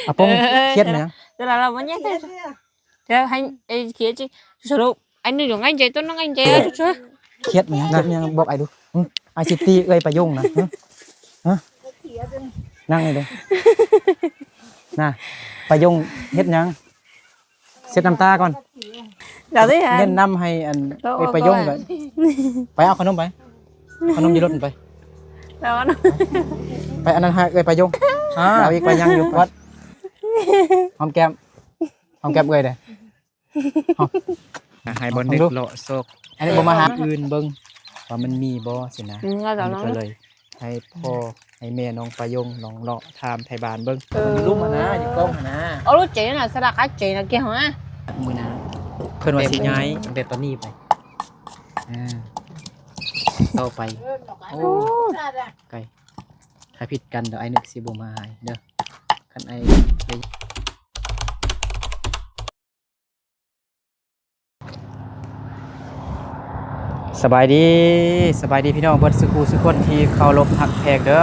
ອາປົງ ເອີ ເອີ ຄຽດແມ່ນຫຍັງ? ແຕ່ລະລາວມັນຍັງ ດຽວໃຫ້ໄອ້ເຂດຊິສະຫຼຸບ ອັນນີ້ດອກ ໄອ້ໃຈຕົ້ນນ້ອງ ໄອ້ໃຈ ເອີ ເອີ ຄຽດແມ່ນຫຍັງ? ຄຽດແມ່ນຫຍັງ? ບອກອ້າຍດູ. ອື ອ້າຍຊິຕີເອື້ອຍປາຍົງນະ. ຮະ? ຮະ? ນັ່ງນີ້ເດີ. ນະ ປາຍົງເຮັດຫຍັງ? ເຊັດນ້ຳຕາກ່ອນ. ດຽວຊິ ແນະນຳໃຫ້ອັນ ເອີ ເອື້ອຍປາຍົງ ໄປເອົາຂະໜົມໄປ. ຂະໜົມຢູ່ລົດໄປ. ແລ້ວ ໄປອັນນັ້ນໃຫ້ເອື້ອຍປາຍົງ. ອ້າວ ເອົາອີກ ໄປຍັງຢູ່ ວັດ ຫອມແກ້ມ ຫອມແກ້ມເອື້ອຍເດ້. ໃຫ້ບໍ່ນຶກເລາະຊອກ ອັນນີ້ບໍ່ມາຫາ ອື່ນເບິ່ງວ່າມັນມີບໍ່ຊີ້ນະ. ອືມ ມັນກໍເລີຍໃຫ້ພໍ່ໃຫ້ແມ່ນ້ອງປາຍົງລອງເລາະຖາມໄທບ້ານເບິ່ງ. ເອີ ມັນຢູ່ລຸ່ມຫັ້ນນະ ຢູ່ກ້ອງຫັ້ນນະ. ເອົາລົດເຈນະ ສະດາກເຈນະ ແກ້ວນະ. ມື້ໜ້າເພິ່ນວ່າຊິຍ້າຍຕັ້ງແຕ່ຕອນນີ້ໄປ ອ່າ ຕໍ່ໄປ. ໂອ້ ໄກ ຖ້າຜິດກັນດຽວອ້າຍນຶກຊິບໍ່ມາຫາເດີ ຄັນອ້າຍໄດ້. ສະບາຍດີ ສະບາຍດີພີ່ນ້ອງເບິດສູ່ຄູ່ສູ່ຄົນທີ່ເຄົາລົບຮັກແພງເດີ.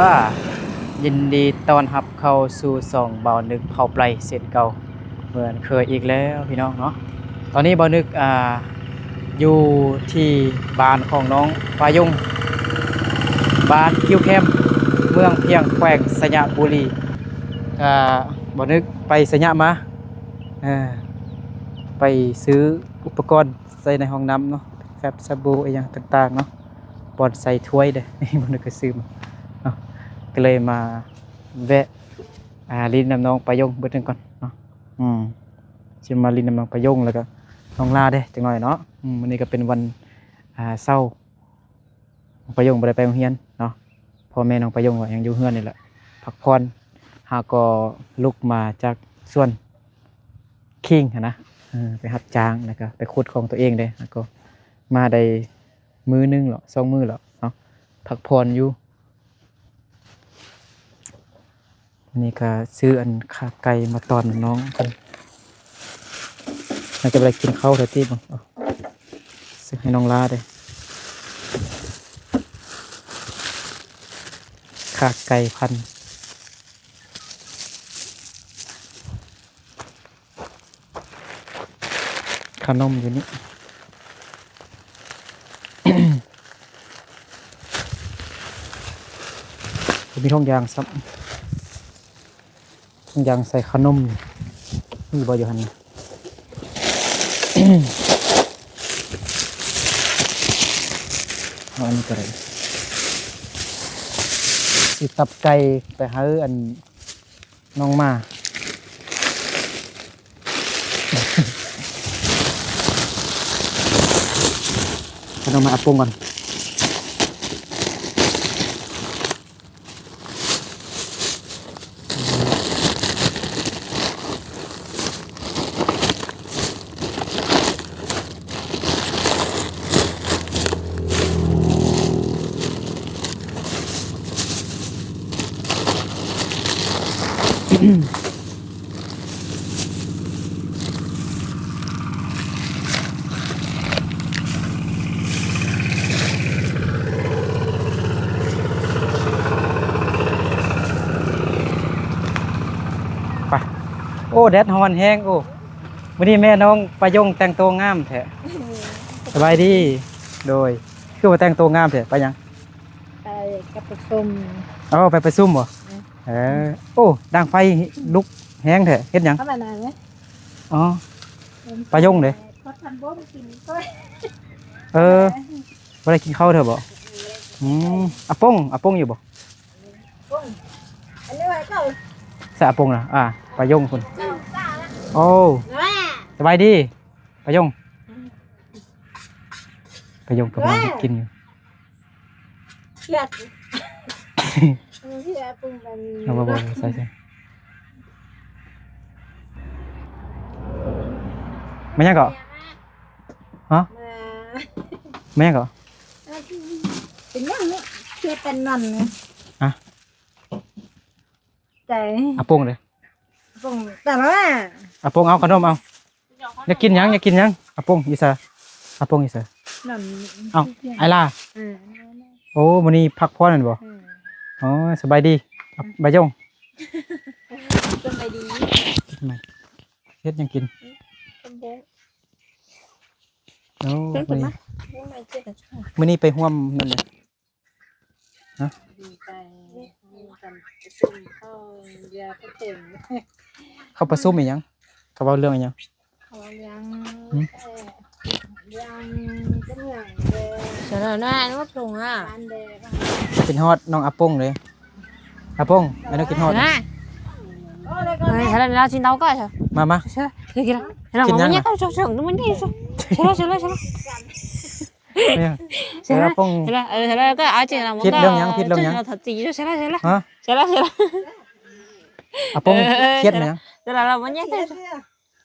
ຍິນດີຕ້ອນຮັບເຂົ້າສູ່ຊ່ອງບ່າວນຶກເຜົາໄປເຊັ່ນເກົ່າ ເໝືອນເຄີຍອີກແລ້ວພີ່ນ້ອງເນາະ. ຕອນນີ້ບ່າວນຶກ ອ່າ ຢູ່ທີ່ບ້ານຂອງນ້ອງປາຍົງ ບ້ານກິ້ວແຄມ ເມືອງພຽງ ແຂວງໄຊຍະບູລີ. ອ່າ ບ່າວນຶກໄປໄຊຍະມາ ເອີ ໄປຊື້ອຸປະກອນໃສ່ໃນຫ້ອງນ້ຳເນາະ ແຟັບ ສະບູ ອີ່ຫຍັງຕ່າງໆເນາະ ບ່ອນໃສ່ຖ້ວຍເດ້ ບໍ່ໄດ້ໄປຊື້ມາເນາະ ກໍເລີຍມາແວະ ອ່າ ຫຼິ້ນນຳນ້ອງປາຍົງເບິດໜຶ່ງກ່ອນເນາະ. ອືມ ຊິມາຫຼິ້ນນຳນ້ອງປາຍົງ ແລ້ວກໍນ້ອງລາເດ້ຈັກໜ້ອຍເນາະ. ອືມ ມື້ນີ້ກໍເປັນວັນ ອ່າ ເສົາ ປາຍົງບໍ່ໄດ້ໄປໂຮງຮຽນເນາະ ພໍ່ແມ່ນ້ອງປາຍົງກໍຍັງຢູ່ເຮືອນນີ້ແຫຼະ ພັກຜ່ອນ. ຫາກໍລຸກມາຈາກສວນຄີງຫັ້ນນະ ເອີ ໄປຮັບຈ້າງ ແລ້ວກໍໄປຂຸດຂອງຕົວເອງເດ້ ຫາກໍມາໄດ້ມື້ໜຶ່ງແລ້ວ ສອງມື້ແລ້ວເນາະ ພັກຜ່ອນຢູ່. ອັນນີ້ກໍຊື້ອັນຂາໄກ່ມາຕອນນ້ອງເພິ່ນ ໜ້າຈະບໍ່ໄດ້ກິນເຂົ້າແທ້ຕິ. ເບິ່ງ ເອົາ ຊື້ໃຫ້ນ້ອງລາເດ້ ຂາໄກ່ພັນ ຂະໜົມຢູ່ນີ້ ບໍ່ມີຖົງຢາງຊ້ຳ ຖົງຢາງໃສ່ຂະໜົມ ມີບໍ່ຢູ່ຫັ້ນ? ເອົາອັນນີ້ກໍໄດ້ ຊິຕັບໄກ່ໄປໃຫ້ອັນ ນ້ອງໝາ ເອົານ້ອງໝາອາປົງກ່ອນ. ໄປ ໂອ້ ແດດຮ້ອນແຮງ. ໂອ້ ມື້ນີ້ແມ່ນ້ອງປາຍົງແຕ່ງໂຕງາມແທ້. ສະບາຍດີ. ໂດຍ ຄືວ່າແຕ່ງໂຕງາມແທ້ ໄປຫຍັງ? ໄປກັບປະຊຸມ. ເອົາ ໄປປະຊຸມບໍ່? ເອີ ເອີ ໂອ້ ດັງໄຟລຸກແຮງແທ້ ເຮັດຫຍັງ? ເອົາມານານເດ້. ອໍ ປາຍົງເດ້. ເອີ ບໍ່ໄດ້ກິນເຂົ້າເທື່ອບໍ່? ອືມ ອາປົງ ອາປົງຢູ່ບໍ່? ໃສ່ອາປົງນະ ອາ ປາຍົງພຸ້ນ. ໂອ້ ສະບາຍດີ ປາຍົງ. ປາຍົງກຳລັງເຮັດກິນຢູ່. ເອີ ເອົາບໍ່ ບໍ່ ໃສ່ ໃສ່ ແມ່ນຫຍັງເກາະ? ຮະ? ແມ່ນຫຍັງເກາະ? ເປັນຫຍັງເນາະ? ເຮັດແຕ່ນອນນະ. ອາປົງເດ້. ອາປົງ ຕາມາ ອາປົງ ເອົາຂະໜົມ ເອົາ. ຢາກກິນຫຍັງ? ຢາກກິນຫຍັງ? ອາປົງຢູ່ໃສ? ອາປົງຢູ່ໃສ? ເອົາ ໄອລາ. ເອີ ໂອ້ ມື້ນີ້ພັກຜ່ອນແມ່ນບໍ່? ເອີ ອໍ ສະບາຍດີ ອາ ບາຍົງ. ສະບາຍດີ ເຮັດຫຍັງກິນ? ໂອ້ ມື້ນີ້ ມື້ນີ້ໄປຮ່ວມນັ້ນເດ້. ຮະ? ໄປ ໄປປະຊຸມເຂົ້າ ເຂົາປະຊຸມອີ່ຫຍັງ? ເຂົາເວົ້າເລື່ອງອີ່ຫຍັງ? ເຂົາເວົ້າເລື່ອງ ຫືມ? ເອີ ເລື່ອງເປັນຫຍັງເດີ? ສະເໜີໜ້າອະນຸພົງອະ ກິນຮອດນ້ອງອາປົງເດ້. ອາປົງ ອານຸກິນຮອດນະ. ເອີ ສະເໜີ ລາວຊິເອົາກໍ ມາ ມາ ກິນ ກິນຫຍັງ? ຜິດເລື່ອງຫຍັງ? ຜິດເລື່ອງຫຍັງ? ຮະ? ອາປົງ ເອີ ເອີ ຄຽດຫຍັງ? ເອີ ເອີ ເອີ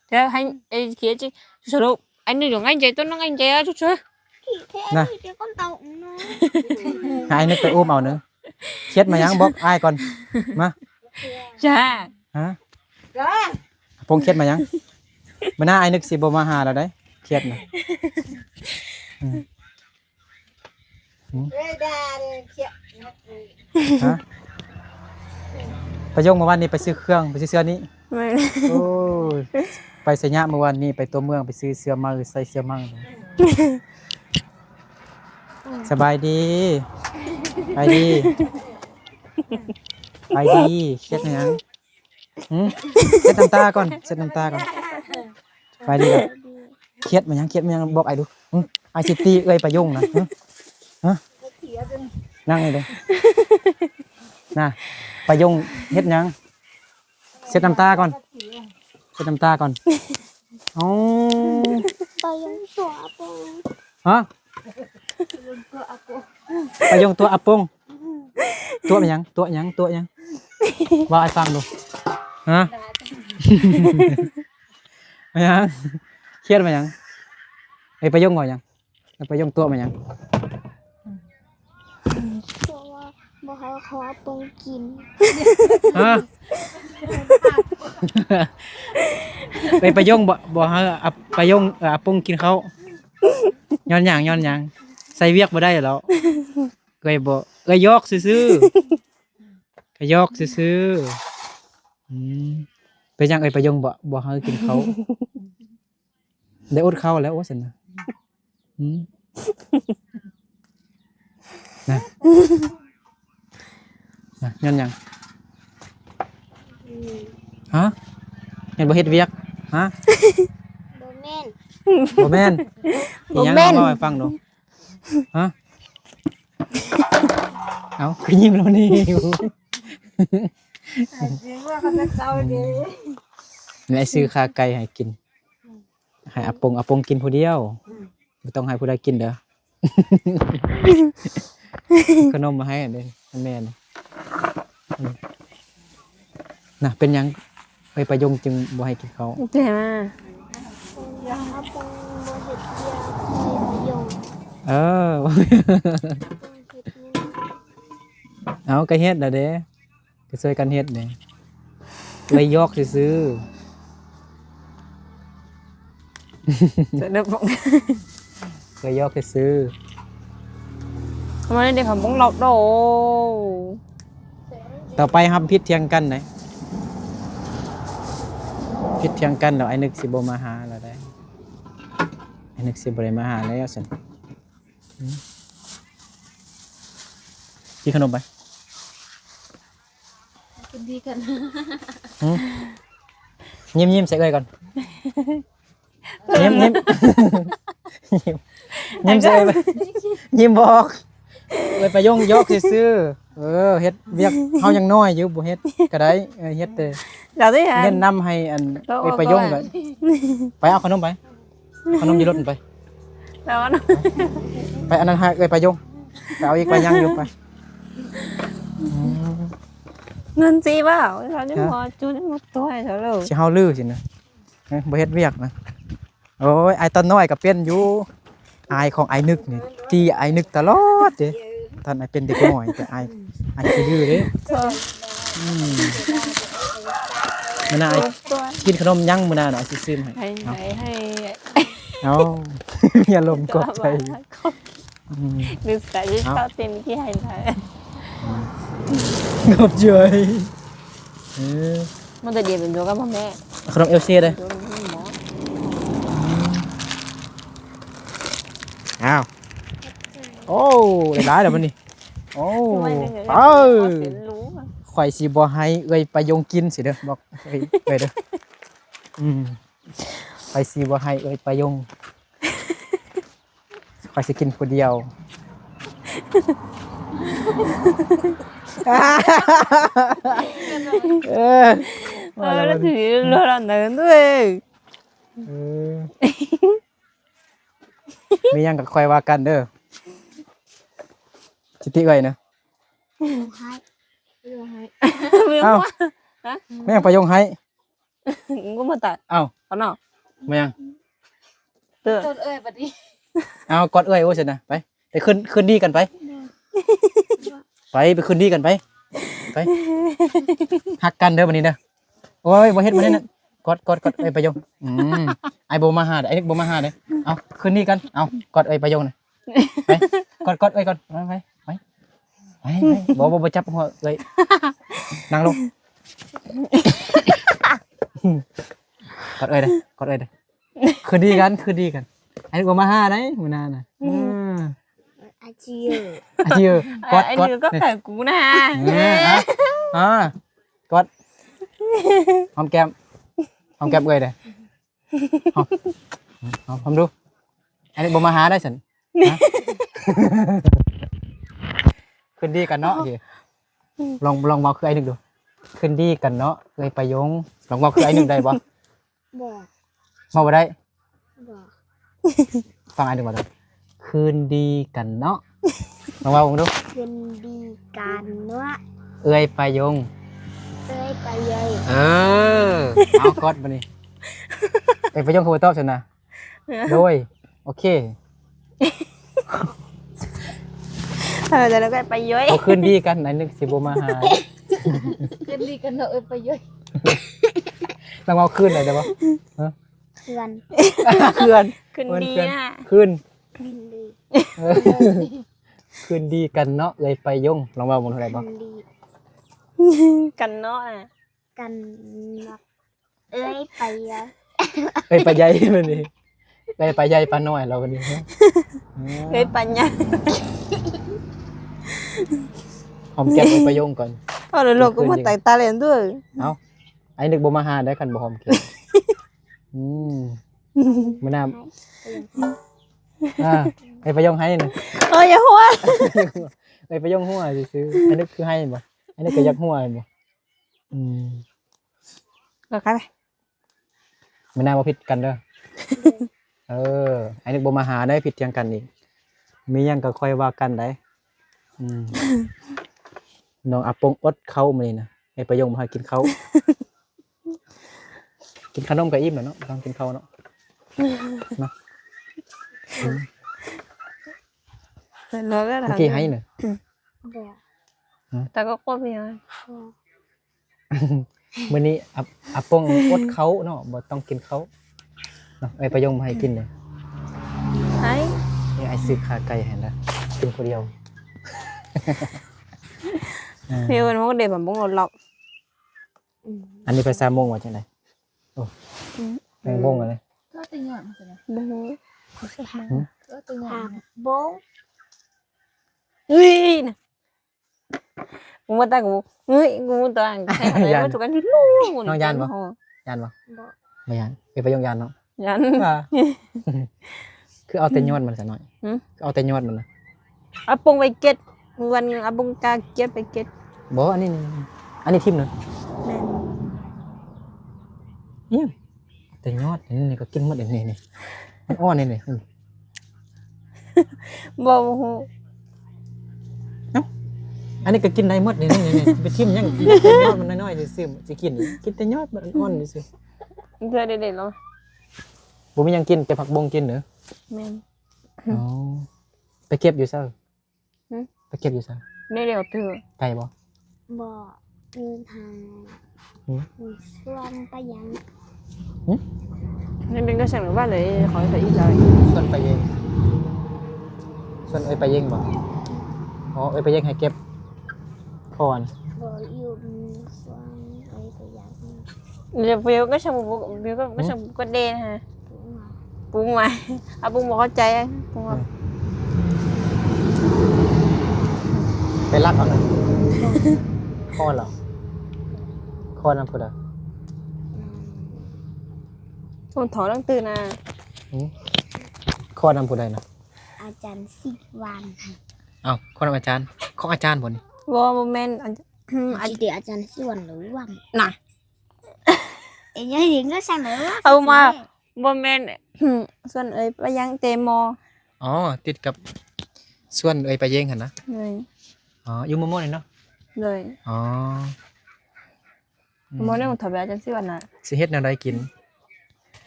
ເອີ ໃຫ້ ເອີ ເຄຍຈິ ສະຫຼຸບ ໄອ້ໜຶ່ງ ໄອ້ໃຈ ຕົ້ນນ້ອງໄອ້ໃຈ ຊຸເຊີ ນະ ໃຫ້ອ້າຍນຶກໄປອຸ້ມເອົາເນີ. ຄຽດມາຫຍັງ? ບອກອ້າຍກ່ອນ ມາ. ຈ້າ ຮະ? ຈ້າ ອາປົງ ຄຽດມາຫຍັງ? ມື້ໜ້າອ້າຍນຶກຊິບໍ່ມາຫາລາວໃດ໋ ຄຽດນະ. ອືມ ຫືມ? ເອີຍ ດ່າເດີ ຄຽດ ຮະ? ປະໂຢງ ມື້ວານນີ້ໄປຊື້ເຄື່ອງ ໄປຊື້ເສື້ອນີ້. ແມ່ນ ໂອ້ຍ ໄປໄຊຍະມື້ວານນີ້ ໄປຕົວເມືອງ ໄປຊື້ເສື້ອໃໝ່ ໃສ່ເສື້ອໃໝ່. ສະບາຍດີ ສະບາຍດີ ສະບາຍດີ. ຄຽດຫຍັງ? ຫືມ? ເຊັດນ້ຳຕາກ່ອນ ເຊັດນ້ຳຕາກ່ອນ. ສະບາຍດີລະ. ຄຽດມາຫຍັງ? ຄຽດມາຫຍັງ? ບອກອ້າຍດູ. ຫືມ? ອ້າຍຊິຕີເອື້ອຍປະໂຢງນະ. ຫືມ? ຮະ? ນັ່ງນີ້ເດ້. ນະ ປະໂຢງເຮັດຫຍັງ? ເຊັດນ້ຳຕາກ່ອນ ເຊັດນ້ຳຕາກ່ອນ. ເອົ້າ ປະໂຢງຕົວະອາປົງ. ຮະ? ປະໂຢງຕົວະອາປົງ. ຕົວະຫຍັງ? ຕົວະຫຍັງ? ຕົວະຫຍັງ? ເວົ້າໃຫ້ຟັງດູ. ຮະ? ຫຍັງ? ຄຽດມາຫຍັງ? ເອີຍ ປະໂຢງເວົ້າຫຍັງ? ແລ້ວປະໂຢງຕົວະມາຫຍັງ? ຕົວະວ່າບໍ່ໃຫ້ເຂົາເອົາປົງກິນ. ຮະ? ໄປປະໂຢງບໍ່ ບໍ່ໃຫ້ເອົາປະໂຢງ ເອີ ເອົາປົງກິນເຂົ້າ. ຍ້ອນຫຍັງ? ຍ້ອນຫຍັງ? ໃສ່ວຽກບໍ່ໄດ້ແລ້ວ. ເອື້ອຍບໍ່ ເອື້ອຍຢອກຊື່ໆ ກະຢອກຊື່ໆ. ອືມ ເປັນຫຍັງເອື້ອຍປະໂຢງບໍ່ ບໍ່ໃຫ້ກິນເຂົ້າ? ໄດ້ອົດເຂົ້າແລ້ວວ່າຊັ້ນນະ. ຫືມ? ນະ ນະ ຍ້ອນຫຍັງ? ຮະ? ແມ່ນບໍ່ເຮັດວຽກ? ຮະ? ບໍ່ແມ່ນ ບໍ່ແມ່ນ. ອີຫຍັງ? ເວົ້າໃຫ້ຟັງດູ. ຮະ? ເອົ້າ ຄືຍິ້ມແລ້ວນີ້. ແມ່ຊື້ຂາໄກ່ໃຫ້ກິນ ໃຫ້ອາປົງ ອາປົງກິນຜູ້ດຽວ. ອືມ ບໍ່ຕ້ອງໃຫ້ຜູ້ໃດກິນເດີ. ຂະໜົມມາໃຫ້ເດ້ ແມ່ນ. ອືມ ນະ ເປັນຫຍັງເອື້ອຍປະຍົງຈຶ່ງບໍ່ໃຫ້ກິນເຂົ້າ? ແຕ່ວ່າ ເອີ ເອົາ ກະເຮັດລະເດ້ ກະຊ່ວຍກັນເຮັດເດ້ ເອື້ອຍຢອກຊື່ໆ. ເອື້ອຍຢອກຊື່ໆ. ທຳໄມເດັກຂອງພວກເຮົາໂດ ຕໍ່ໄປເຮົາຜິດຖຽງກັນໄດ໋ ຜິດຖຽງກັນແລ້ວ ອ້າຍນຶກຊິບໍ່ມາຫາລະໄດ໋ ອ້າຍນຶກຊິບໍ່ໄດ້ມາຫາແລ້ວຊັ້ນ. ອືມ ກິນຂະໜົມໄປ ກິນດີກັນ. ຫືມ ຍິ້ມໆໃສ່ເອື້ອຍກ່ອນ. ຍິ້ມ ຍິ້ມ ຍິ້ມ ຍິ້ມໃສ່ເອື້ອຍ ຍິ້ມບອກ. ເອື້ອຍປະຍົງຢອກຊື່ໆ. ເອີ ເຮັດວຽກ ເຮົາຍັງນ້ອຍຢູ່ ບໍ່ເຮັດກະໄດ້. ເອີ ເຮັດແຕ່ແນະນຳໃຫ້ອັນເອື້ອຍປະຍົງ. ໄປເອົາຂະໜົມໄປ. ເອົາຂະໜົມຢູ່ລົດໄປ ແລ້ວ ໄປອັນນັ້ນໃຫ້ເອື້ອຍປະຍົງ ໄປເອົາອີກ ໄປຍັງຢູ່ໄປ. ອືມ ເງິນຊິວ່າ ເຂົາຍັງບໍ່ຈຸດຍັງບໍ່ຕົວໃຫ້ເຂົາເລີຍ ຊິເຮົາລືຊິນະ. ເອີ ບໍ່ເຮັດວຽກນະ. ໂອ້ຍ ອ້າຍຕອນນ້ອຍກະເປັນຢູ່ ອ້າຍຂອງອ້າຍນຶກນີ້ ຕີອ້າຍນຶກຕະຫຼອດເດ້ ຕອນອ້າຍເປັນເດັກນ້ອຍ ແຕ່ອ້າຍ ອ້າຍຂີ້ດື້ເດ້. ອືມ ມື້ໜ້າອ້າຍກິນຂະໜົມຫຍັງ ມື້ໜ້າອ້າຍຊິຊື້ມາໃຫ້. ໃຫ້ ເອົາ ໃຫ້ ເອົາ ມີອາລົມຂອບໃຈ. ອືມ ດຶງສາຍເຂົ້າເຕັມທີ່ໃຫ້ໄດ້. ອືມ ຂອບໃຈ. ເອີ ມັນຈະດຽວເປັນຕົວກັບພໍ່ແມ່ ຂະໜົມເອວເຊເດ້. ໂດຍ ອ້າວ ໂອ້ ໄດ້ຫຼາຍແລ້ວບັດນີ້. ໂອ້ ເອີ ຂ້ອຍຊິບໍ່ໃຫ້ເອື້ອຍປາຍົງກິນຊິເດີ ບອກເອື້ອຍເດີ. ອືມ ຂ້ອຍຊິບໍ່ໃຫ້ເອື້ອຍປາຍົງ ຂ້ອຍຊິກິນຜູ້ດຽວ. ເອີ ວ່າແລ້ວ ເອີ ມັນຖືເລື່ອງນັ້ນເດ້. ເອີ ມີຫຍັງກໍຄ່ອຍວ່າກັນເດີ ສິດທິເອື້ອຍນະ. ໃຫ້ ບໍ່ໃຫ້ ອ້າວ ຮະ ແມ່ນຫຍັງປາຍົງໃຫ້? ກູມາຕາຍ ອ້າວ ເອົາເນາະ ແມ່ນຫຍັງ? ເຕີ ເອີ້ນເອື້ອຍບັດນີ້ ເອົາ ກອດເອື້ອຍ ໂອ້ ຊັ້ນນະ ໄປ ໄປຄືນ ຄືນດີກັນໄປ ໄປ ໄປຄືນດີກັນໄປ ໄປ ຮັກກັນເດີບັດນີ້ເດີ. ໂອ້ຍ ບໍ່ເຮັດ ບໍ່ເຮັດນັ້ນ ກອດ ກອດ ກອດເອື້ອຍປາຍົງ. ອືມ ອ້າຍບໍ່ມາຫາເດີ ອ້າຍນຶກບໍ່ມາຫາເດີ. ເອົາ ຄືນດີກັນ ເອົາ ກອດເອື້ອຍປາຍົງນະ ໄປ ກອດ ກອດເອື້ອຍກ່ອນ ໄປ ໄປ ໄປ ໄປ ບໍ່ ບໍ່ ບໍ່ຈັບຫົວເອື້ອຍ ນັ່ງລົງ ກອດເອື້ອຍເດີ ກອດເອື້ອຍເດີ. ຄືນດີກັນ ຄືນດີກັນ ອ້າຍນຶກບໍ່ມາຫາໄດ໋ມື້ໜ້ານະ. ອືມ ອືມ ອາຈິວ ອາຈິວ ກອດ ກອດ ກອດໃສ່ກູນະ. ເອີ ອ່າ ກອດ ຫອມແກ້ມ ຫອມແກ້ມເອື້ອຍເດ້ ຫອມ ຫອມ ຫອມດູ. ອັນນີ້ບໍ່ມາຫາໄດ້ຊັ້ນ ຮະ ຄືນດີກັນເນາະ. ໂອເຄ ລອງ ລອງເວົ້າຄືອ້າຍນຶກດູ ຄືນດີກັນເນາະເອື້ອຍປາຍົງ. ລອງເວົ້າຄືອ້າຍນຶກໄດ້ບໍ່? ບໍ່ ເວົ້າບໍ່ໄດ້. ບໍ່ ຟັງອ້າຍດຶກເວົ້າເດີ ຄືນດີກັນເນາະ. ລອງເວົ້າເບິ່ງດູ ຄືນດີກັນເນາະ ເອື້ອຍປາຍົງ ເອື້ອຍປາເຍີຍ. ເອີ ເອົາກອດບັດນີ້ ເອື້ອຍປາຍົງຄືບໍ່ຕອບຊັ້ນນະ. ໂດຍ ໂອເຄ ເອີ ແລ້ວກໍໄປເຍີຍ ເອົາຄືນດີກັນ ອ້າຍນຶກຊິບໍ່ມາຫາ. ຄືນດີກັນເນາະເອື້ອຍປາເຍີຍ. ລອງເວົ້າຄືນໄດ້ບໍ່? ຮະ ເຂື່ອນ ເຂື່ອນ ຄືນດີນະ ຄືນ ຄືນດີ ເອີ ຄືນດີກັນເນາະເອື້ອຍປາຍົງ. ລອງເວົ້າເບິ່ງ ໄດ້ບໍ່? ຄືນດີກັນເນາະ ກັນເນາະ ເອື້ອຍປາເຍີຍ ເອື້ອຍປາໃຫຍ່ມື້ນີ້ ເອື້ອຍປາໃຫຍ່ປານ້ອຍລາວມື້ນີ້ ເອື້ອຍປາໃຫຍ່. ຫອມແກ້ມເອື້ອຍປາຍົງກ່ອນ. ເອົາແລ້ວ ໂລກກໍມາໄຕ່ຕາແລ່ນເດີ. ເອົ້າ ອ້າຍນຶກບໍ່ມາຫາໄດ້ຄັນບໍ່ຫອມແກ້ມ. ອືມ ມື້ໜ້າ ອ່າ ເອື້ອຍປາຍົງໃຫ້ນະ. ເອີ ຢ່າຫົວ ເອື້ອຍປາຍົງຫົວຊື່ໆ. ອັນນີ້ຄືໃຫ້ບໍ່? ອັນນີ້ກໍຢາກຫົວແມ່ນບໍ່? ອືມ ກໍໄປ ມື້ໜ້າບໍ່ຜິດກັນເດີ. ເອີ ອັນນີ້ບໍ່ມາຫາໄດ້ ຜິດຖຽງກັນອີກ. ມີຫຍັງກໍຄ່ອຍວ່າກັນໄດ໋. ອືມ ນ້ອງອາປົງອົດເຂົ້າມື້ນີ້ນະ. ໄອ້ປະຍົງບໍ່ໃຫ້ກິນເຂົ້າ ກິນຂະໜົມກໍອີ່ມແລ້ວເນາະ ຕ້ອງກິນເຂົ້າເນາະ ເນາະ. ອືມ ເມື່ອກີ້ໃຫ້ນະ ບໍ່ ຕາກໍຄວບອີ່ຫຍັງ ມື້ນີ້ອາ ອາປົງອົດເຂົ້າເນາະ ບໍ່ຕ້ອງກິນເຂົ້າເນາະ. ໄອ້ປະຍົງບໍ່ໃຫ້ກິນເດ້ ໃຫ້ ນີ້ອ້າຍຊື້ຂາໄກ່ໃຫ້ນະ ກິນຜູ້ດຽວ. ເອີ ເພິ່ນບໍ່ໄດ້ບັກບົງລົດລັອກ. ອືມ ອັນນີ້ພາສາມົ້ງວ່າຈັ່ງໃດ? ໂອ້ ອືມ ແມງບົງອັນນີ້ ກໍແຕ່ຍອດມັນຊັ້ນນະ ບໍ່ຮູ້ ຫືມ ກໍແຕ່ຍອດ ຜັກບົງ ເອີຍ ນະ ກູບໍ່ຕາຍ ກູ ເອີຍ ກູຕາຍ ໃສ່ມາ ຢ້ານ ມາຖືກັນຢູ່ລູກ. ນ້ອງຢ້ານບໍ່? ຢ້ານບໍ່? ບໍ່ ບໍ່ຢ້ານ. ເອີ ປະໂຫຍກຢ້ານເນາະ. ຢ້ານ ວ່າ ຄືເອົາແຕ່ຍອດມັນຊະໜ້ອຍ. ຫືມ ຄືເອົາແຕ່ຍອດມັນນະ. ເອົາປົງໄປເກັດ ມື້ວັນເອົາປົງກາເກັດໄປເກັດ. ບໍ່ ອັນນີ້ ອັນນີ້ຖິ້ມນະ. ແມ່ນ ອີ່ຫຍັງ ແຕ່ຍອດ ນີ້ກໍກິນໝົດ ນີ້ ນີ້ ມັນອ່ອນ ນີ້ ນີ້ ອືມ ບໍ່ ບໍ່ຮູ້. ເອົ້າ ອັນນີ້ກໍກິນໄດ້ໝົດ ນີ້ ນີ້ ນີ້ ໄປຖິ້ມຫຍັງ? ແຕ່ຍອດມັນນ້ອຍໆ ຊື່ໆ ຊິກິນ ກິນແຕ່ຍອດມັນອ່ອນໆ ຊື່ໆ. ເທື່ອເດັດໆ ເນາະ ບໍ່ມີຫຍັງກິນ ແຕ່ຜັກບົງກິນເດີ. ແມ່ນ ອໍ ໄປເກັບຢູ່ໃສ? ຫືມ ໄປເກັບຢູ່ໃສ? ໃນດຽວເທື່ອ. ໄກບໍ່? ບໍ່ ຢູ່ທາງ ຫືມ ຢູ່ສວນປາເຢັງ. ຫືມ ໃນເປັນກະແສງຫຼືວ່າເລີຍ ເຂົາໃສ່ອີກໃດ ສວນປາເຢັງ ສວນເອີຍປາເຢັງບໍ່? ອໍ ເອີຍປາເຢັງໃຫ້ເກັບ ຄອນ ບໍ່ ຢູ່ສວນເອີຍປາເຢັງ. ດຽວວິວກໍຊ່າງບໍ່ ວິວກໍ ຫືມ ກໍຊ່າງບໍ່ເດນຫາ ປຸງວ່າ ເອົາ ປຸງບໍ່ເຂົ້າໃຈ ປຸງວ່າ ອືມ ໄປລັກເອົານະ ຄອນເຫຼືອ ຄອນນຳຜູ້ໃດ? ອືມ ໂທນຖອນຕັ້ງຕື່ນນະ ຫືມ ຄອນນຳຜູ້ໃດນະ? ອາຈານສິວັນ. ເອົ້າ ຄອນນຳອາຈານ ຂອງອາຈານບໍ່ນີ້? ບໍ່ ບໍ່ແມ່ນ ອາ ອາ ອາຈານສິວັນຫຼືວັນນະ. ເອີ ຍັງເຫັນກໍສັ່ງເລີຍ ເອົາມາ ບໍ່ແມ່ນ ສວນເອີຍປາຍັງເຕມໍ. ອໍ ຕິດກັບສວນເອີຍປາເຢງຫັ້ນນະ. ໂດຍ. ອໍ ຢູ່ມໍ່ໆນີ້ເນາະ. ໂດຍ. ອໍ ອືມ ມໍ່ນີ້ມັນຖອບແບບຈັ່ງຊີ້ວ່ານະ ຊິເຮັດແນວໃດກິນ?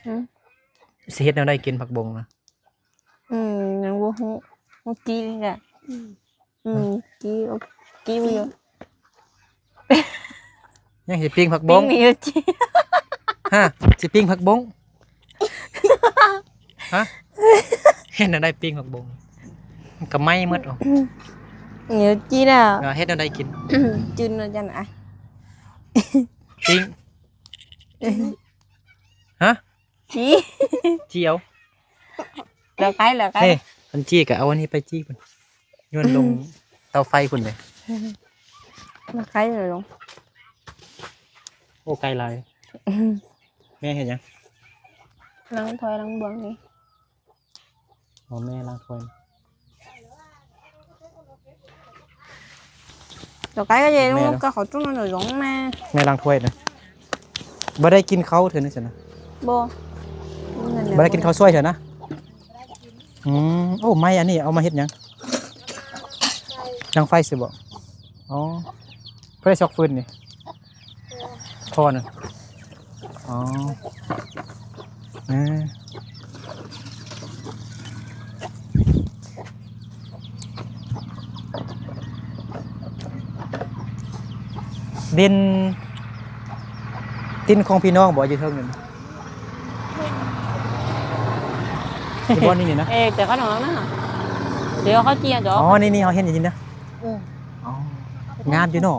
ຫືມ ຊິເຮັດແນວໃດກິນຜັກບົງນະ? ອືມ ຍັງບໍ່ຮູ້ ເມື່ອກີ້ນີ້ແຫຼະ. ອືມ ອືມ ກີ້ ກີ້ຢູ່ ຍັງຊິປີ້ງຜັກບົງ ປີ້ງນີ້ຢູ່ຈີ່ ຮະ ຊິປີ້ງຜັກບົງ ຮະ ເຮັດແນວໃດປີ້ງຜັກບົງ ມັນກໍໄໝ້ໝົດ. ອໍ ຢູ່ຈີ່ນະ ເຮັດແນວໃດກິນ ຈືນວ່າຈັ່ງ ອ່ະ ປີ້ງ ຮະ ຈີ່ ຈີ່ເອົາ ເຫຼືອໄກ ເຫຼືອໄກ ເອີ ຄັນຈີ່ກໍເອົາອັນນີ້ໄປຈີ່ພຸ້ນ ໂຍນລົງເຕົາໄຟພຸ້ນເດ້ ເຫຼືອໄກເຫຼືອລົງ. ໂອ້ ໄກຫຼາຍ ແມ່ເຮັດຫຍັງ? ລ້າງຖ້ວຍລ້າງບ່ວງນີ້. ອໍ ແມ່ລ້າງຖ້ວຍ. ດອກໄກ່ກໍເຢັນ ແມ່ເນາະ ກໍເຂົ້າຕຸ້ມມັນຫຼວງມາ ແມ່ລ້າງຖ້ວຍນະ. ບໍ່ໄດ້ກິນເຂົ້າເທື່ອນີ້ຊັ້ນນະ? ບໍ່ ບໍ່ໄດ້ກິນເຂົ້າຊ່ວຍເທື່ອນະ? ອືມ ໂອ້ ໄມ້ອັນນີ້ເອົາມາເຮັດຫຍັງ? ດັງໄຟຊື່ບໍ? ອໍ ເພື່ອໄດ້ຊອກຟືນນີ້ ພໍ່ນະ. ອໍ ເອີ ດິນ ດິນຂອງພີ່ນ້ອງບໍ່ ຢູ່ເທິງນັ້ນ? ຢູ່ບ່ອນນີ້ນີ້ນະ? ເອີ ແຕ່ເຂົານ້ອງນະ ດຽວເຂົາຈຽງດອກ. ອໍ ນີ້ໆ ເຮົາເຫັນຢູ່ນີ້ນະ. ເອີ ອໍ ງາມຢູ່ເນາະ. ອືມ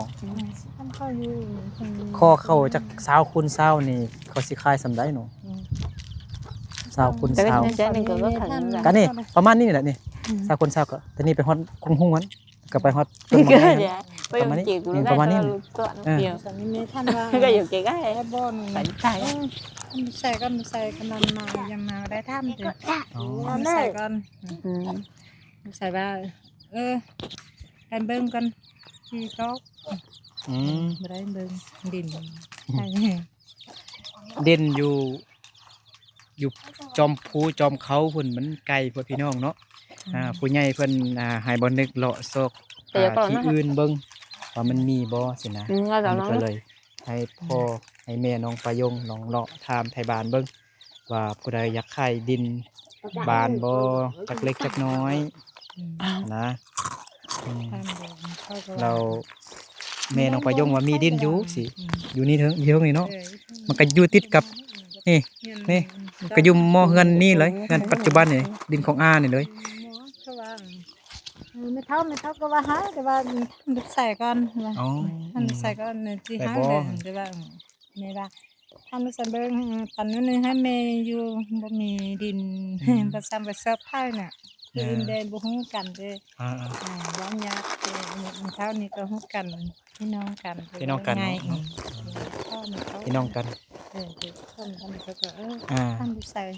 ຂໍເຂົ້າຈັກຊາວຄູນຊາວນີ້ ເຂົາຊິຂາຍສ່ຳໃດເນາະ? ອືມ ຊາວຄູນຊາວ ກໍນີ້ປະມານນີ້ແຫຼະນີ້. ອືມ ຊາວຄູນຊາວ ກໍຕອນນີ້ໄປຮອດກຸງຮຸງຫັ້ນ ກໍໄປຮອດຕົ້ນໄມ້ຫັ້ນ ປະມານນີ້ ປະມານນີ້. ເອີ ແມ່ທ່ານວ່າ ກໍຢູ່ໃກ້ໆ ບໍ່ໜຶ່ງ ເອີ ໃສ່ກ່ອນ ໃສ່ກຳລັງມາ ຍັງມາໄດ້ທຳເດີ. ອໍ ໃສ່ກ່ອນ. ອືມ ໃສ່ວ່າ ເອີ ໃຫ້ເບິ່ງກ່ອນ ທີ່ຕອກ. ອືມ ບໍ່ໄດ້ເບິ່ງດິນ ເດັ່ນຢູ່ ຢູ່ຈອມພູຈອມເຂົາພຸ້ນ ມັນໄກໂພດພີ່ນ້ອງເນາະ. ອືມ ອ່າ ຜູ້ໃຫຍ່ເພິ່ນ ອ່າ ໃຫ້ບໍ່ນຶກເລາະຊອກ ເອີ ອ່າ ທີ່ອື່ນເບິ່ງວ່າມັນມີບໍ່ຊີ້ນະ. ອືມ ມັນກໍເລີຍໃຫ້ພໍ່ ອືມ ໃຫ້ແມ່ນ້ອງປາຍົງລອງເລາະຖາມໄທບ້ານເບິ່ງ ວ່າຜູ້ໃດຢາກຂາຍດິນບ້ານບໍ່ ຈັກເລັກຈັກນ້ອຍ ອືມ ນະ. ອືມ ແລ້ວແມ່ນ້ອງປາຍົງວ່າມີດິນຢູ່ ອືມ ຊິ ອືມ ຢູ່ນີ້ເທິງ ຢູ່ເທິງນີ້ເນາະ. ເອີ ມັນກໍຢູ່ຕິດກັບ ນີ້ ນີ້ ອືມ ກໍຢູ່ມໍ່ເຮືອນນີ້ເລີຍ ເຮືອນປັດຈຸບັນນີ້ ດິນຂອງອານີ້ເລີຍ. ເອີ ແມ່ເຖົ້າ ແມ່ເຖົ້າກໍວ່າຫາ ແຕ່ວ່າໃສ່ກ່ອນວ່າ. ອໍ ໃສ່ກ່ອນ ອືມ ຊິຫາ ແຕ່ວ່າ ແມ່ວ່າ ທ່ານຜູ້ຊົມເບິ່ງ ປັນໜ້ອຍໜຶ່ງໃຫ້ແມ່ຢູ່ ບໍ່ມີດິນ ອືມ ບໍ່ຊ່ຳໄປເສີບໃຜນະ ຄື ອ່າ ອື່ນແດ່ບໍ່ຮູ້ກັນເດ້. ອ່າໆ ອ່າ ເວົ້າຍາກ ແຕ່ເທົ່ານີ້ກໍຮູ້ກັນ ພີ່ນ້ອງກັນ ພີ່ນ້ອງກັນເນາະ. ອືມ ພີ່ນ້ອງກັນ ເອີ ພີ່ນ້ອງກັນ ເຂົາກໍ ເອີ ອ່າ ທ່ານຜູ້ຊາຍ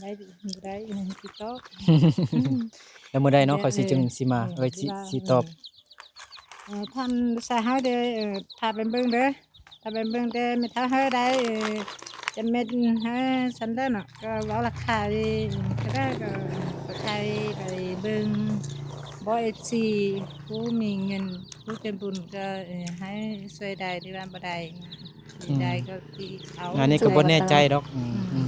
ໄດ້ ບໍ່ໄດ້ ຕິດຕໍ່. ແລ້ວມື້ໃດເນາະ ເຂົາຊິຈຶ່ງຊິມາ ເອີ ຊິ ຊິຕອບ. ເອີ ທ່ານສາຍເຮົາເດີ ເອີ ຖ້າໄປເບິ່ງເດີ ຖ້າໄປເບິ່ງແຕ່ແມ່ເຖົ້າເຮົາໄດ້ ເອີ ຈະເມັດເຮົາຊັ້ນເດີເນາະ ກໍເວົ້າລາຄາກໍໄດ້ ກໍໄປໄທ ໄປເບິ່ງ ບໍ່ ເອັຟຊີ ຜູ້ມີເງິນ ຜູ້ໃຈບຸນກໍ ເອີ ໃຫ້ຊ່ວຍໄດ້ ຫຼືວ່າບໍ່ໄດ້ ອືມ ໄດ້ກໍຊິເອົາ. ອັນນີ້ກໍບໍ່ແນ່ໃຈດອກ. ອືມ ອືມ ອືມ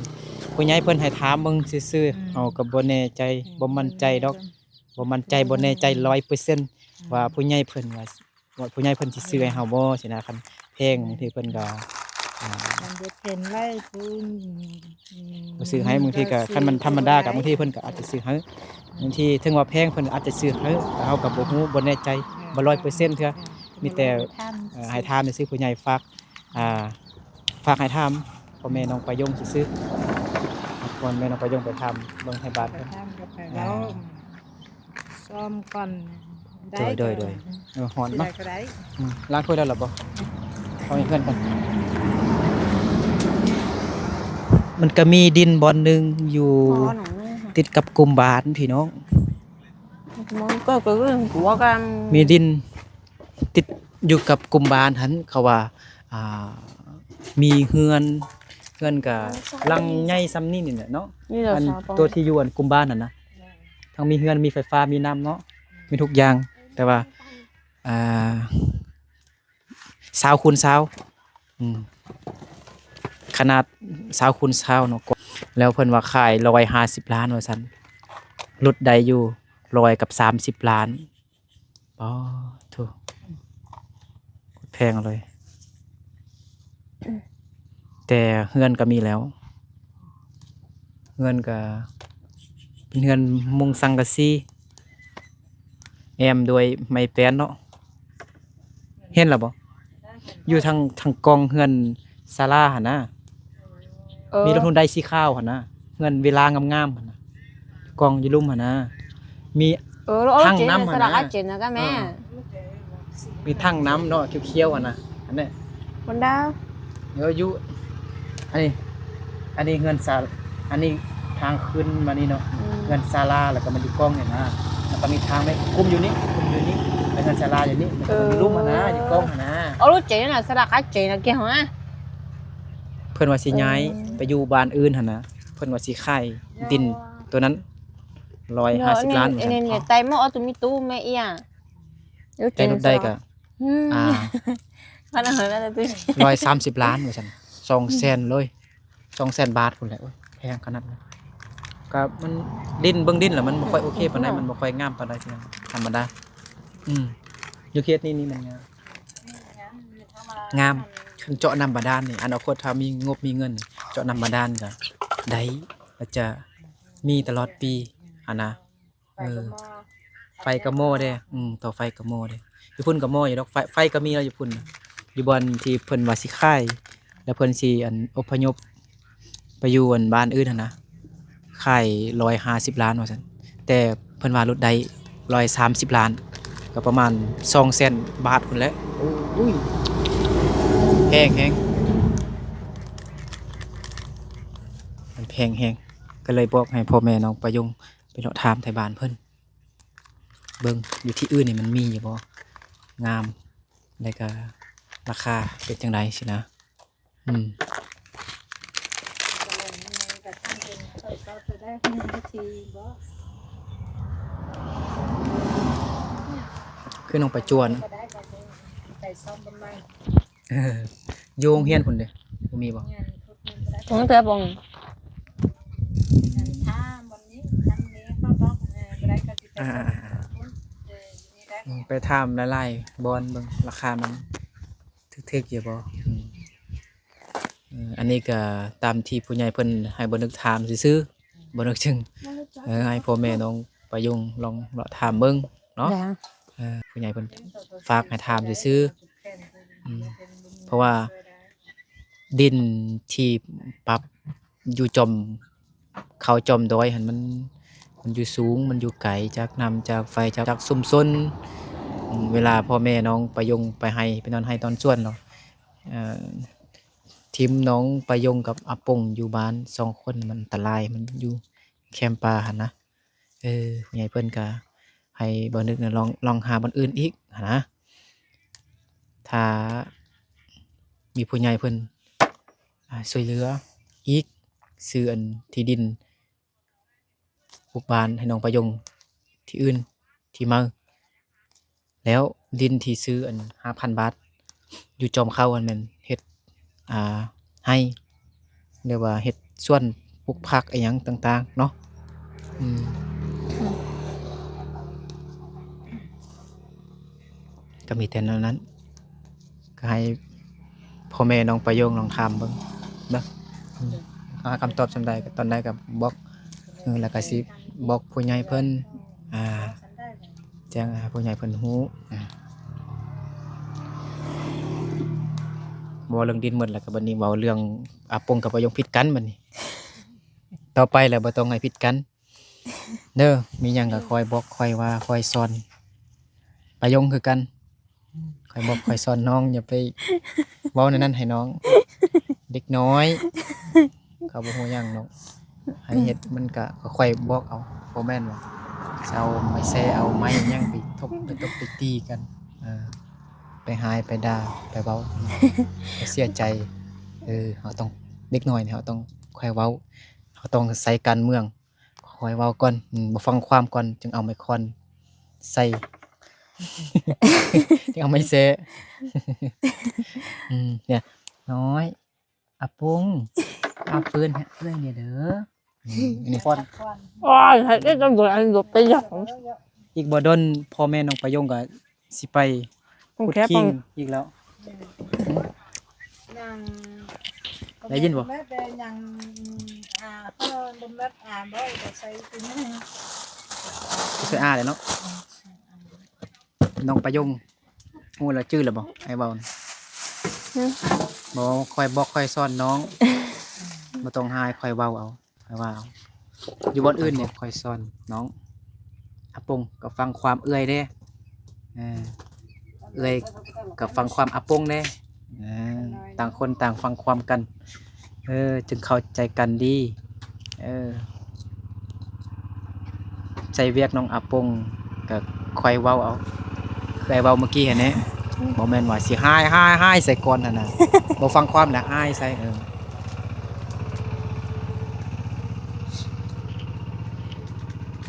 ຜູ້ໃຫຍ່ເພິ່ນໃຫ້ຖາມເບິ່ງຊື່ໆ. ອືມ ເຮົາກໍບໍ່ແນ່ໃຈ ອືມ ບໍ່ໝັ້ນໃຈດອກ. ບໍ່ໝັ້ນໃຈ ອືມ ບໍ່ແນ່ໃຈຮ້ອຍເປີເຊັນ ອືມ ວ່າຜູ້ໃຫຍ່ເພິ່ນວ່າ ວ່າຜູ້ໃຫຍ່ເພິ່ນຊິຊື້ໃຫ້ເຮົາບໍ່ຊີ້ນະ. ຄັນແພງ ບາງທີເພິ່ນກໍ ອ່າ ມັນຈະເປັນໄລຜູ້ ອືມ ບໍ່ຊື້ໃຫ້. ບາງທີກໍ ຄັນມັນທຳມະດາກໍ ບາງທີເພິ່ນກໍອາດຈະຊື້ໃຫ້. ບາງທີເຖິງວ່າແພງ ເພິ່ນອາດຈະຊື້ໃຫ້ ແຕ່ເຮົາກໍບໍ່ຮູ້ ບໍ່ແນ່ໃຈ ເອີ ບໍ່ຮ້ອຍເປີເຊັນເທື່ອ. ເອີ ມີແຕ່ ເອີ ໃຫ້ຖາມຊື່ໆ ຜູ້ໃຫຍ່ຝາກ ອ່າ ຝາກໃຫ້ຖາມພໍ່ແມ່ນ້ອງປາຍົງຊື່ໆ ກ່ອນແມ່ນ້ອງປາຍົງໄປຖາມເບິ່ງໄທບ້ານ ໄປຖາມກັບໃຜເວົ້າ ອ່າ ຊອມກ່ອນ ໄດ້ ໂດຍ ໂດຍ ກໍ ໂດຍ ເອີ ຮ້ອນ ຊິໄດ້ ເນາະ ກໍໄດ້ ອືມ ລ້າງຖ້ວຍແລ້ວລະບໍ່? ເອົາໃຫ້ເພື່ອນກ່ອນ ມັນກໍມີດິນບ່ອນໜຶ່ງຢູ່ ອໍ ຕິດກັບກຸ່ມບ້ານພີ່ນ້ອງ ມັນກໍຄືກັນ ມີດິນ ຕິດຢູ່ກັບກຸ່ມບ້ານຫັ້ນ ເຂົາວ່າ ອ່າ ມີເຮືອນ ເຮືອນກະຫຼັງໃຫຍ່ສ່ຳນີ້ນີ້ແຫຼະເນາະ ອັນຕົວທີ່ຢູ່ອັນກຸ່ມບ້ານຫັ້ນນະ ທັງມີເຮືອນ ມີໄຟຟ້າ ມີນ້ຳເນາະ ມີທຸກຢ່າງ ແຕ່ວ່າ ອ່າ ຊາວຄູນຊາວ ອືມ ຂະໜາດຊາວຄູນຊາວເນາະ ແລ້ວເພິ່ນວ່າຂາຍຮ້ອຍຫ້າສິບລ້ານວ່າຊັ້ນ ຫຼຸດໄດ້ຢູ່ຮ້ອຍກັບສາມສິບລ້ານ. ປາໂທ້ ໂຄດແພງເລີຍ ແຕ່ເຮືອນກໍມີແລ້ວ ເຮືອນກໍເປັນເຮືອນມຸງສັງກະສີ ແອ້ມດ້ວຍໄມ້ແປ້ນເນາະ ເຫັນແລ້ວບໍ່? ຢູ່ທາງ ທາງກ້ອງເຮືອນສາລາຫັ້ນນະ ເອີ ມີລົດຮຸນໄດສີຂາວຫັ້ນນະ ເຮືອນວິລາງາມໆຫັ້ນນະ ກ້ອງຢູ່ລຸ່ມຫັ້ນນະ ມີ ເອີ ຖັງນ້ຳຫັ້ນນະ ເອີ ມີຖັງນ້ຳເນາະ ຂຽວໆຫັ້ນນະ ອັນນັ້ນ ຄົນດາວ ເອີ ຢູ່ ອັນນີ້ ອັນນີ້ເຮືອນສາ ອັນນີ້ທາງຂຶ້ນມານີ້ເນາະ ອືມ ເຮືອນສາລາ ແລ້ວກໍມາຢູ່ກ້ອງນີ້ນະ ແລ້ວກໍມີທາງໄປຄຸ້ມຢູ່ນີ້ ຄຸ້ມຢູ່ນີ້ ແລ້ວເຮືອນສາລາຢູ່ນີ້ ແລ້ວກໍ ເອີ ມາຢູ່ລຸ່ມຫັ້ນນະ ຢູ່ກ້ອງຫັ້ນນະ ເອົາ ຮູ້ເຈນະ ສະດາກະເຈນະ ເກຫະ ເພິ່ນວ່າຊິຍ້າຍ ເອີ ໄປຢູ່ບ້ານອື່ນຫັ້ນນະ ເພິ່ນວ່າຊິຂາຍດິນໂຕນັ້ນ ຮ້ອຍຫ້າສິບລ້ານ ວ່າຊັ້ນ ແຕ່ໝໍ ອາ ແຕ່ລົດໄດ້ກະ ອືມ ອ່າ ພັນຫ້າຮ້ອຍ ແລ້ວແຕ່ ຮ້ອຍສາມສິບລ້ານວ່າຊັ້ນ ສອງແສນເລີຍ ສອງແສນບາດພຸ້ນແຫຼະ ໂອ້ຍ ແພງຂະໜາດນັ້ນ ກະມັນດິນ ເບິ່ງດິນແລ້ວມັນບໍ່ຄ່ອຍໂອເຄປານໃດ ມັນບໍ່ຄ່ອຍງາມປານໃດ ທຳມະດາ ອືມ ຢູ່ເຂດນີ້ນີ້ມັນງາມ ງາມ ຄັນເຈາະນ້ຳບາດານນີ້ ອະນາຄົດຖ້າມີງົບມີເງິນ ເຈາະນ້ຳບາດານກະໄດ້ ອາດຈະມີຕະຫຼອດປີຫັ້ນນະ. ເອີ ໄຟກະໝໍ້ເດ້ ອືມ ຕໍ່ໄຟກະໝໍ້ເດ້ ຢູ່ພຸ້ນກະໝໍ້ຢູ່ດອກ ໄຟ ໄຟກະມີແລ້ວຢູ່ພຸ້ນ ຢູ່ບ່ອນທີ່ເພິ່ນວ່າຊິຂາຍ ແລ້ວເພິ່ນຊິ ອັນ ອົບພະຍົບໄປຢູ່ ອັນ ບ້ານອື່ນຫັ້ນນະ ຂາຍຮ້ອຍຫ້າສິບລ້ານວ່າຊັ້ນ ແຕ່ເພິ່ນວ່າຫຼຸດໄດ້ຮ້ອຍສາມສິບລ້ານ ກໍປະມານສອງແສນບາດພຸ້ນແຫຼະ ໂອ້ຍ ແພງແຮງ ມັນແພງແຮງ ກໍເລີຍບອກໃຫ້ພໍ່ແມ່ນ້ອງປາຍົງ ໄປເລາະຖາມໄທບ້ານເພິ່ນ ເບິ່ງຢູ່ທີ່ອື່ນນີ້ມັນມີຢູ່ບໍ່ ງາມ ແລ້ວກະລາຄາເປັນຈັ່ງໃດຊີ້ນະ ອືມ ຄືນ້ອງປາຈວນ ເອີ ຢູ່ໂຮງຮຽນພຸ້ນເດ້ ບໍ່ມີບໍ່? ໂຮງເທື່ອບໍ່? ອ່າ ອືມ ໄປຖາມຫຼາຍໆບ່ອນເບິ່ງ ລາຄາມັນຖືກໆຢູ່ບໍ່? ອືມ ເອີ ອັນນີ້ກໍຕາມທີ່ຜູ້ໃຫຍ່ເພິ່ນໃຫ້ບໍ່ນຶກຖາມຊື່ໆ ບໍ່ນຶກຈຶ່ງ ເອີ ໃຫ້ພໍ່ແມ່ນ້ອງປາຍົງລອງເລາະຖາມເບິ່ງເນາະ ເອີ ຜູ້ໃຫຍ່ເພິ່ນຝາກໃຫ້ຖາມຊື່ໆ ອືມ ເພາະວ່າດິນທີ່ປັບຢູ່ຈອມ ເຂົາຈອມດອຍຫັ້ນ ມັນ ມັນຢູ່ສູງ ມັນຢູ່ໄກຈາກນ້ຳຈາກໄຟຈາກຊຸມຊົນ ເວລາພໍ່ແມ່ນ້ອງປາຍົງໄປໄຮ່ ໄປນອນໄຮ່ນອນສວນເນາະ ເອີ ຖິ້ມນ້ອງປາຍົງກັບອາປົງຢູ່ບ້ານສອງຄົນ ມັນອັນຕະລາຍ ມັນຢູ່ແຄມປ່າຫັ້ນນະ ເອີ ຜູ້ໃຫຍ່ເພິ່ນກະໃຫ້ບ່າວນຶກນະ ລອງ ລອງຫາບ່ອນອື່ນອີກຫັ້ນນະ ຖ້າມີຜູ້ໃຫຍ່ເພິ່ນ ອາ ຊ່ວຍເຫຼືອອີກ ຊື້ອັນທີ່ດິນປຸກບ້ານໃຫ້ນ້ອງປາຍົງທີ່ອື່ນທີ່ໃໝ່ ແລ້ວດິນທີ່ຊື້ອັນຫ້າພັນບາດ ຢູ່ຈອມເຂົາຫັ້ນແມ່ນເຮັດ ອ່າ ໄຮ່ ຫຼືວ່າເຮັດສວນປູກຜັກອີ່ຫຍັງຕ່າງໆເນາະ ອືມ ກໍມີແຕ່ແນວນັ້ນ ກໍໃຫ້ພໍ່ແມ່ນ້ອງປາໂຢງລອງຖາມເບິ່ງເນາະ ອືມ ຫາຄຳຕອບສ່ຳໃດ ກໍຕອນໃດກໍບອກ ເອີ ແລ້ວກໍຊິບອກຜູ້ໃຫຍ່ເພິ່ນ ອ່າ ແຈ້ງໃຫ້ຜູ້ໃຫຍ່ເພິ່ນຮູ້ ອາ ບ ເວົ້າເລື່ອງດິນໝົດແລ້ວ ກໍບັດນີ້ເວົ້າເລື່ອງອາປົງກັບປາຍົງຜິດກັນບັດນີ້. ຕໍ່ໄປແລ້ວບໍ່ຕ້ອງໃຫ້ຜິດກັນເດີ ມີຫຍັງກໍຄອຍບອກ ຄອຍວ່າ ຄອຍສອນ. ປາຍົງຄືກັນ ຄອຍບອກ ຄອຍສອນນ້ອງ ຢ່າໄປເວົ້າແນວນັ້ນໃຫ້ນ້ອງ. ເດັກນ້ອຍ ເຂົາບໍ່ຮູ້ຫຍັງດອກ. ໃຫ້ເຮັດມັນກະຄ່ອຍໆບອກເອົາ ບໍ່ແມ່ນວ່າຊິເອົາໄມ້ແຊ ເອົາໄມ້ຫຍັງໄປທົບໄປຕົບໄປຕີກັນ ເອີ ໄປຮ້າຍໄປດ່າໄປເວົ້າ ເຂົາເສຍໃຈ. ເອີ ເຮົາຕ້ອງ ເດັກນ້ອຍນີ້ເຮົາຕ້ອງຄ່ອຍເວົ້າ ເຮົາຕ້ອງໃຊ້ການເມືອງ ຄ່ອຍເວົ້າກ່ອນ ອືມ ບໍ່ຟັງຄວາມກ່ອນ ຈຶ່ງເອົາໄມ້ຄ້ອນໃສ່ ຈຶ່ງເອົາໄມ້ແຊ. ອືມ ເນຍ ນ້ອຍ ອາປົງ ອາເຟີນໃຫ້ເອື້ອຍແດ່ເດີ. ອືມ ນີ້ ໂອ້ຍ ໃຫ້ໄດ້ຕຳຫຼວດ ອັນຫຼວດໄປຫຍັງ? ອີກບໍ່ດົນ ພໍ່ແມ່ນ້ອງປາຍົງກໍຊິໄປຂຸດຄີອີກແລ້ວ. ໄດ້ຍິນບໍ່? ຍັງ ອາ ເພິ່ນບໍ່ແມ່ນອາບໍ່ ກໍໃສ່ ໃສ່ອາແຫຼະເນາະ. ນ້ອງປາຍົງ ຮູ້ແລ້ວ ຈື່ແລ້ວບໍ່ ອ້າຍເວົ້ານະ? ຫຶ? ບໍ່ ຂ້ອຍບອກ ຂ້ອຍສອນນ້ອງ ບໍ່ຕ້ອງຮ້າຍ ຂ້ອຍເວົ້າເອົາ ຂ້ອຍເວົ້າເອົາ. ຢູ່ບ່ອນອື່ນນີ້ ຂ້ອຍສອນນ້ອງ. ອາປົງກໍຟັງຄວາມເອື້ອຍເດ້ ເອີ ເອື້ອຍກໍຟັງຄວາມອາປົງເດ້. ເອີ ຕ່າງຄົນຕ່າງຟັງຄວາມກັນ ເອີ ຈຶ່ງເຂົ້າໃຈກັນດີ. ເອີ ໃສ່ວຽກນ້ອງອາປົງກໍຄ່ອຍເວົ້າເອົາ ຄືອ້າຍເວົ້າມື້ກີ້ຫັ້ນແຫຼະ. ບໍ່ແມ່ນວ່າຊິຮ້າຍ ຮ້າຍ ຮ້າຍໃສ່ກ່ອນຫັ້ນນະ ບໍ່ຟັງຄວາມແລ້ວຮ້າຍໃສ່. ເອີ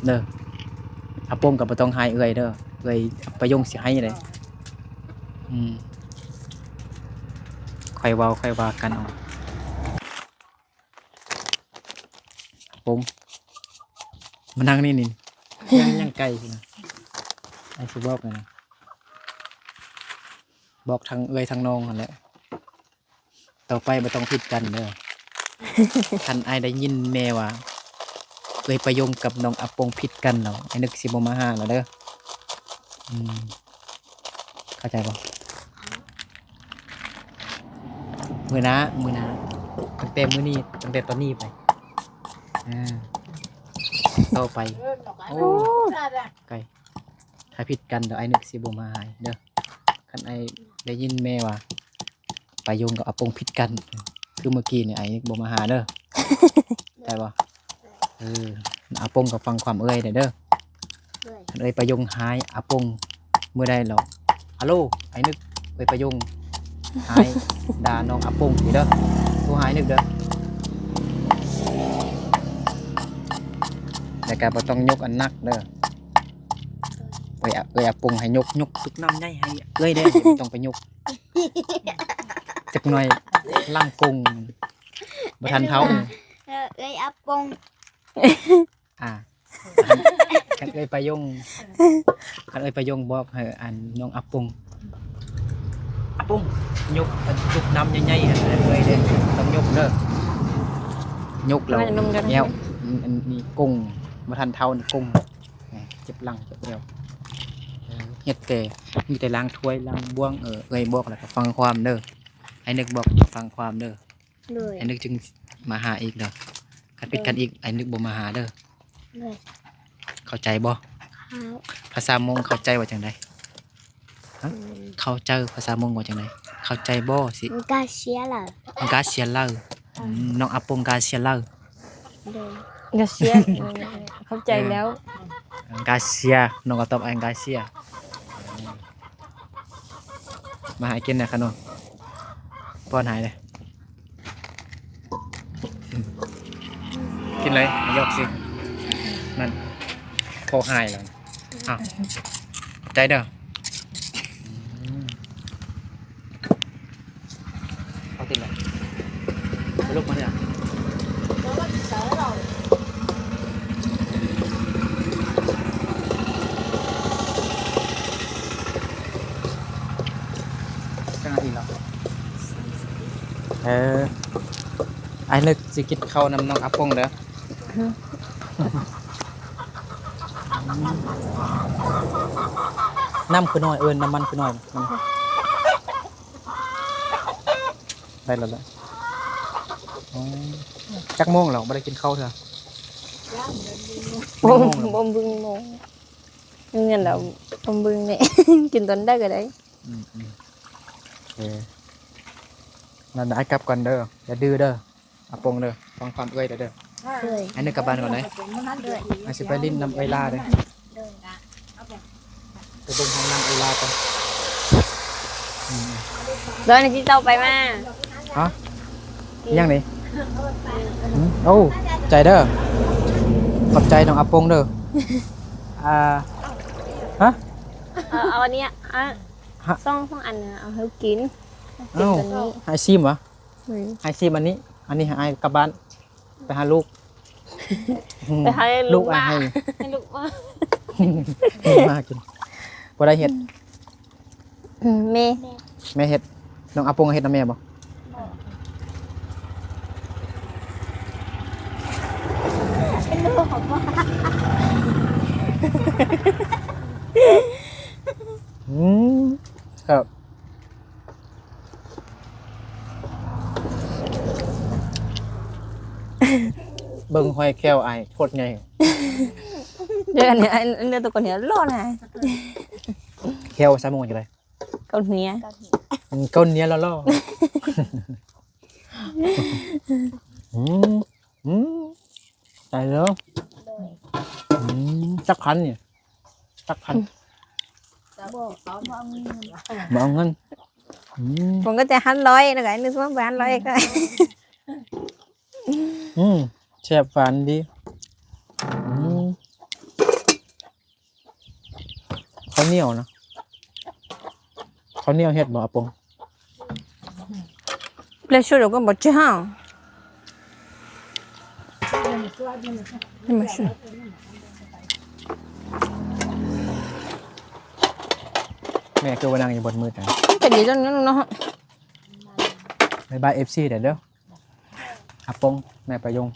ເດີ ອາປົງກໍບໍ່ຕ້ອງຮ້າຍເອື້ອຍເດີ ເອື້ອຍປາຍົງຊິຮ້າຍເດ້. ອືມ ຄ່ອຍເວົ້າ ຄ່ອຍວ່າກັນເອົາ. ອາປົງ ມານັ່ງນີ້ນີ້ ຍັງ ຍັງໄກພຸ້ນນະ ອ້າຍຊິບອກນະ ບອກທັງເອື້ອຍທັງນ້ອງຫັ້ນແຫຼະ. ຕໍ່ໄປບໍ່ຕ້ອງຜິດກັນເດີ. ຄັນອ້າຍໄດ້ຍິນແມ່ວ່າ ເອື້ອຍປາຍົງກັບນ້ອງອາປົງຜິດກັນແລ້ວ ອ້າຍນຶກຊິບໍ່ມາຫາແລ້ວເດີ. ອືມ ເຂົ້າໃຈບໍ່? ມື້ໜ້າ ມື້ໜ້າ ຕັ້ງແຕ່ມື້ນີ້ ຕັ້ງແຕ່ຕອນນີ້ໄປ ອ່າ ຕໍ່ໄປ ໂອ້ ໄກ ຖ້າຜິດກັນແລ້ວ ອ້າຍນຶກຊິບໍ່ມາຫາເດີ. ຄັນອ້າຍໄດ້ຍິນແມ່ວ່າ ປາຍົງກັບອາປົງຜິດກັນ ຄືເມື່ອກີ້ນີ້ ອ້າຍນຶກບໍ່ມາຫາເດີ. ໄດ້ບໍ່? ເອີ ອາປົງກໍຟັງຄວາມເອື້ອຍແດ່ເດີ. ເອີຍ ຄັນເອື້ອຍປາຍົງຮ້າຍອາປົງມື້ໃດແລ້ວ ອາໂລ ອ້າຍນຶກ ເອື້ອຍປາຍົງຮ້າຍດ່ານ້ອງອາປົງນີ້ເດີ ໂທຫາອ້າຍນຶກເດີ. ແລ້ວກໍບໍ່ຕ້ອງຍົກອັນໜັກເດີ. ເອື້ອຍ ເອື້ອຍອາປົງໃຫ້ຍົກ ຍົກຕຸກນ້ຳໃຫຍ່ໃຫ້ເອື້ອຍເດີ ບໍ່ຕ້ອງໄປຍົກ. ຈັກໜ້ອຍຫຼັງກົງ ບໍ່ທັນເທົ່າ. ເອີ ເອື້ອຍອາປົງ ອ່າ ຄັນເອື້ອຍປາຍົງ ຄັນເອື້ອຍປາຍົງບອກໃຫ້ອັນນ້ອງອາປົງ ອາປົງ ຍົກອັນຕຸກນ້ຳໃຫຍ່ໆໃຫ້ເອື້ອຍເດີ ຕ້ອງຍົກເດີ. ຍົກແລ້ວແອວ ອັນນີ້ກົງ ບໍ່ທັນເທົ່ານີ້ກົງ ເຈັບຫຼັງເຈັບແອວ. ເອີ ເຮັດແຕ່ ມີແຕ່ລ້າງຖ້ວຍລ້າງບ່ວງ. ເອີ ເອື້ອຍບອກແລ້ວກໍຟັງຄວາມເດີ ອ້າຍນຶກບອກກໍຟັງຄວາມເດີ. ໂດຍ ອ້າຍນຶກຈຶ່ງມາຫາອີກເດີ. ຄັນຜິດກັນອີກ ອ້າຍນຶກບໍ່ມາຫາເດີ. ໂດຍ ເຂົ້າໃຈບໍ່? ເຂົ້າ ພາສາມົ້ງເຂົ້າໃຈວ່າຈັ່ງໃດ? ຮະ? ອືມ ເຂົ້າໃຈພາສາມົ້ງວ່າຈັ່ງໃດ? ເຂົ້າໃຈບໍ່ຊິ? ກາເຊຍລາວ ກາເຊຍລາວ. ອືມ ອືມ ນ້ອງອາປົງກາເຊຍລາວ. ໂດຍ ກາເຊຍ ເອີ ເຂົ້າໃຈແລ້ວ. ເອີ ກາເຊຍ ນ້ອງກໍຕອບ ອັນກາເຊຍ. ມາໃຫ້ກິນແດ່ຂະໜົມ ປ້ອນໃຫ້ເດ້. ກິນເລີຍ ຢອກຊິ ນັ້ນ ພໍຫາຍແລ້ວ. ອ້າວ ໃຈເດີ. ອືມ ເອົາຕິດແລ້ວ ເອົາລົງມາເດີ. ຈັກນາທີແລ້ວ? ເອີ ອ້າຍນຶກຊິກິນເຂົ້ານຳນ້ອງອາປົງເດີ. ນ້ຳຄືນ້ອຍ ເອີ ນ້ຳມັນຄືນ້ອຍ. ນ້ຳ ໄດ້ແລ້ວລະ. ອໍ ຈັກໂມງແລ້ວ ບໍ່ໄດ້ກິນເຂົ້າເທື່ອ? ບໍ່ ບໍ່ເບິ່ງໂມງ. ເງິນແລ້ວ ບໍ່ເບິ່ງແນ່ ກິນຕອນໃດກໍໄດ້. ອືມໆ ໂອເຄ ນັ້ນອ້າຍກັບກ່ອນເດີ ຢ່າດື້ເດີ ອາປົງເດີ ຟັງຄວາມເອື້ອຍເດີ. ເອື້ອຍ ອ້າຍນຶກກັບບ້ານກ່ອນເດີ. ເອື້ອຍ ອ້າຍຊິໄປຫຼິ້ນນຳເອື້ອຍລາເດີ. ໄປເບິ່ງຫ້ອງນ້ຳເອື້ອຍລາກ່ອນ. ອືມ ດອນທີ່ເຈົ້າໄປມາ. ຮະ? ອີຫຍັງນີ້? ອືມ ໂອ້ ໃຈເດີ ຂອບໃຈນ້ອງອາປົງເດີ. ອ່າ ຮະ? ເອົາ ເອົາອັນນີ້ ອ່ະ ຮະ? ສອງ ສອງອັນນະ ເອົາໃຫ້ກິນ. ເອົ້າ ກິນຕົວນີ້ ໃຫ້ຊີມຫວາ? ອືມ ໃຫ້ຊີມອັນນີ້ ອັນນີ້ໃຫ້ອ້າຍກັບບ້ານ ໄປຫາລູກ. ອືມ ໄປໃຫ້ລູກ ລູກມາ ອ້າຍໃຫ້ ໃຫ້ລູກມາ ລູກມາກິນ. ຜູ້ໃດເຮັດ? ອືມ ແມ່ ແມ່ເຮັດ. ນ້ອງອາປົງເຮັດນຳແມ່ບໍ່? ບໍ່ ເປັນລູກຂອງພໍ່. ອືມ ຄັບ ເບິ່ງຮອຍແຂ້ວອ້າຍໂຄດໃຫຍ່. ເດີ ອັນນີ້ ອັນ ອັນເດີ ຕົວກ່ອນນີ້ຫຼໍ່ນະ. ແຂ້ວສາມໂມງຈັ່ງໃດ? ເກົາເໜຍ ອືມ ເກົາເໜຍຫຼໍ່ໆ. ອືມ ອືມ ໃຈເດີ. ອືມ ຈັກພັນນີ້? ຈັກພັນ? ບໍ່ ເຂົາບໍ່ເອົາເງິນ ບໍ່ເອົາເງິນ. ອືມ ຜົມກໍຈະຫັນຮ້ອຍ ແລ້ວກໍອັນໜຶ່ງມັນບໍ່ຫັນຮ້ອຍກໍ. ອືມ ແຊບຫວານດີ. ອືມ ເຂົ້າໜຽວນະ ເຂົ້າໜຽວເຮັດບໍ່ອາປົງ? ແລ້ວຊຸດກໍບໍ່ເຈົ້າ ແມ່ຄືວ່ານັ່ງຢູ່ບົນມືດນະ ແຕ່ດີຈັງເນາະ. ບາຍບາຍ ເອັຟຊີ ແດ່ເດີ. ອາປົງ ແມ່ປະຍົງ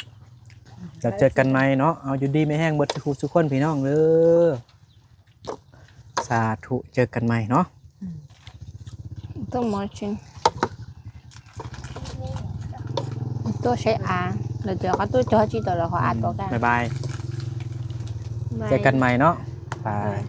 ແລ້ວເຈີກັນໃໝ່ເນາະ. ເອົາ ຢູ່ດີມີແຮງເບິດສູ່ຜູ້ສູ່ຄົນພີ່ນ້ອງເດີ. ສາທຸ ເຈີກັນໃໝ່ເນາະ. ອືມ ໂຕມາຊິນ ໂຕໃຊ້ອາ ແລ້ວເຈີກັນໂຕຈອຈິໂຕ ແລ້ວເຮົາອາໂຕກັນ. ບາຍບາຍ ບາຍ ເຈີກັນໃໝ່ເນາະ. ບາຍ ບາຍ.